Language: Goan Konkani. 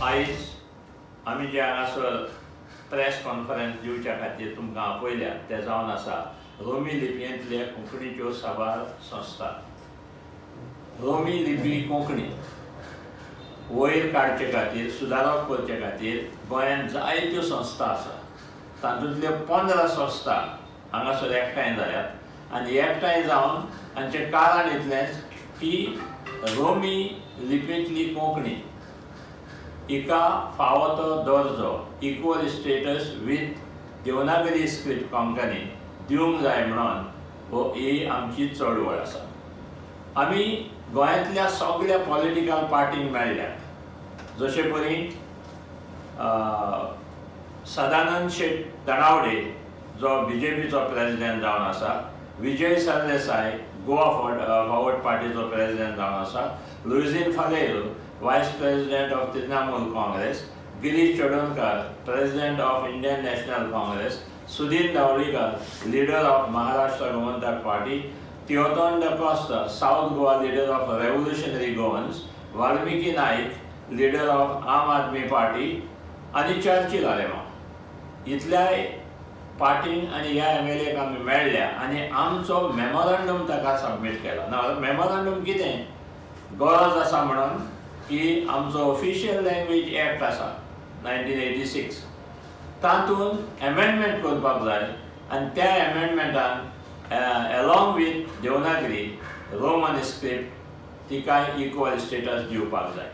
आयज आमी जे हांगासर प्रेस कॉन्फरन्स दिवच्या खातीर तुमकां आपयल्या ते जावन आसा रोमी लिपयेंतले कोंकणीच्यो साबार संस्था. रोमी लिपी कोंकणी वयर काडचे खातीर, सुदारप करचे खातीर गोंयांत जायत्यो संस्था आसा. तातूंतल्यो 15 संस्था हांगासर एकठांय जाल्यात आनी एकठांय जावन हांचें कारण इतलेंच की रोमी लिपींतली कोंकणी हिका फावो तो दर्जो, equal status with Devanagari script Konkani दिवंक जाय म्हणून हो ही आमची चळवळ आसा. आमी गोंयांतल्या सगळ्या पॉलिटिकल पार्टींक मेळ्ळ्यात, जशे परी सदानंद शेट तनावडे जो बीजेपीचो प्रेसिडेंट जावन आसा, विजय सरदेसाय गोवा फॉरवर्ड पार्टीचो प्रेसिडेंट जावन आसा, Luizinho Faleiro, Vice President of Trinamool Congress, Girish Chodankar, President of Indian National Congress, Sudin Dhavalikar, leader of Maharashtra Gomantak Party, Theoton D'Costa, South Goa leader of Revolutionary Goans, Valmiki Naik, leader of Aam Aadmi Party आनी चर्चिल आलेमाव. इतल्याय पार्टींक आनी ह्या एमएलएक आमी मेळ्ळ्या आनी आमचो मेमोरंडम ताका सबमीट केला. ना मेमोरंडम कितें गरज आसा म्हणून की आमचो ऑफिशियल लँग्वेज एक्ट आसा 1986, तातूंत एमेंडमेंट करपाक जाय आनी त्या एमेंडमेंटान along with Devanagari, Roman script तिकाय इक्वल स्टेटस दिवपाक जाय.